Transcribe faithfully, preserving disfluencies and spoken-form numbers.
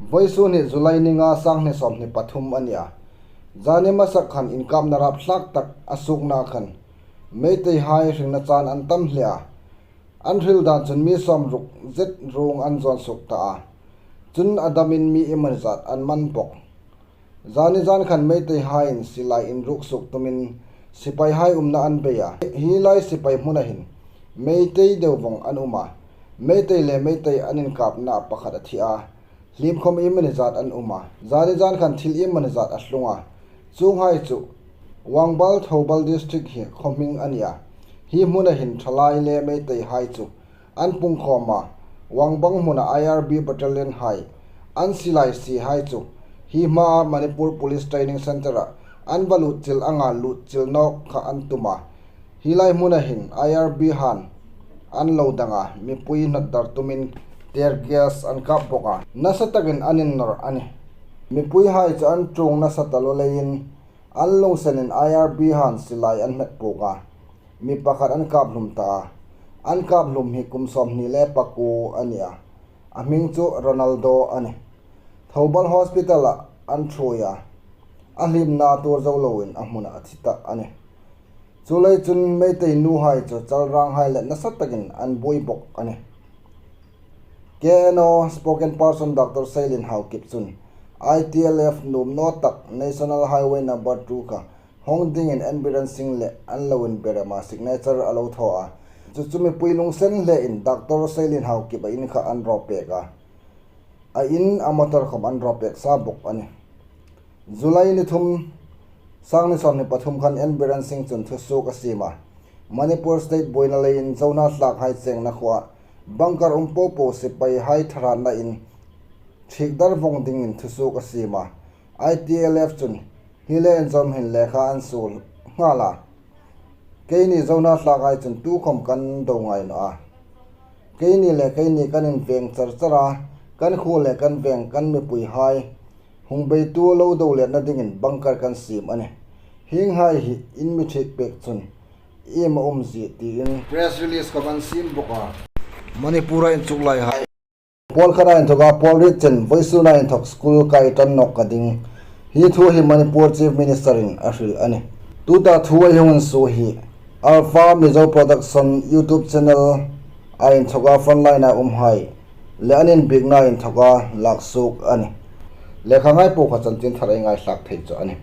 Vawisun hi July ni nga, sanghni sawmhni pathum a ni a. Zani hmasak khan inkapna rapthlak tak a suokna khan Meiteihai hringna chan an tam hle a. An hril dan chun mi sawmruk zet ruong an zawn suok ta a. Chun a damin mi iemani zat an man bawk. Zani zan khan Meiteihaiin silai inruk suok tumin sipaihai umna an bei a. Hi lai sipai hmuna hin Meitei deu vawng an um a. Meitei le Meitei an inkapna pakhat a thi a. Hlim khawm iemani zat an um a. Zani zan khan thil iemani zat a tlung a. Chuonghai chu Wangbal, Thoubal District hi khaw hming a ni a. Hi hmuna hin thalai le Meiteihai chu an pungkhawm a. Wangbal hmuna I R B battalion hai an silai sihai chu hi hmaa Manipur Police Training Centre-a an va lut chil anga lut chil nawk kha an tum a. Hi lai hmuna hin I R B han an lo dang a, mipui hnawt dar tumin tear gas an kap bawk a. Nasa takin an innawr a nih. Mipuihai chu an ṭuong nasa taluo leiin an lungsenin I R B han silai an hmet puk a. Mi pakhat an kap hlum ta a. An kap hlum hi kum sawmhni le pakuo a ni a. A hming chu Ronaldo a nih. Thoubal Hospital-a an ṭhuoi a. A hlimna tuor zo loin a hmuna a thi ta a nih. Chuleiin chun Meitei nuhai chu chalranghai le nasa takin an buoi bawk a nih. K N O spokesperson Doctor Seilin Haokip chun I T L F nuom naw tak National Highway number two kha hawng dingin N Biren Singh le an lo inber ema signature a lo thaw a. Chu chu mipui lungsen hlein Doctor Seilin Haokip-a in kha an raw pek a. A in a motor khawm an raw pek sa bawk a nih. July ni thum, sanghni sawmhni pathum khan N Biren Singh chun thusuok a siem a. Manipur State buoina leiin Zo hnathlakhai chengna khuoa bunker um popo sipaihai tharatnain ṭhiek dar vawng dingin thusuok a siem a. I T L F chun hi le inzawm hin lekha an suol nghal a. Keini Zo hnathlakhai chun tukhawm kan do ngai naw a. Keini le keini kan inveng char char a, kan khuo le kan veng kan mipuihai hung beitu lo do letna dingin bunker kan siem a nih. Hienghai hi in mi ṭhiek pek chun iem a um zie tiin press release khawm an siem bawk a. Manipur-a inchuklaihai. Pawl khat a inthoka pawl riet chen vawisuna inthok school kai ṭan nawk ka ding. Hi thu hi Manipur Chief Minister-in a hril a nih. Tuta thu ei hung insuo hi Alpha Mizo Production YouTube channel-a inthoka frontline-a umhai le an inbiekna inthoka lak suok a nih. Lekha ngai po kha chanchin thar ei ngaithlak thei chu a nih.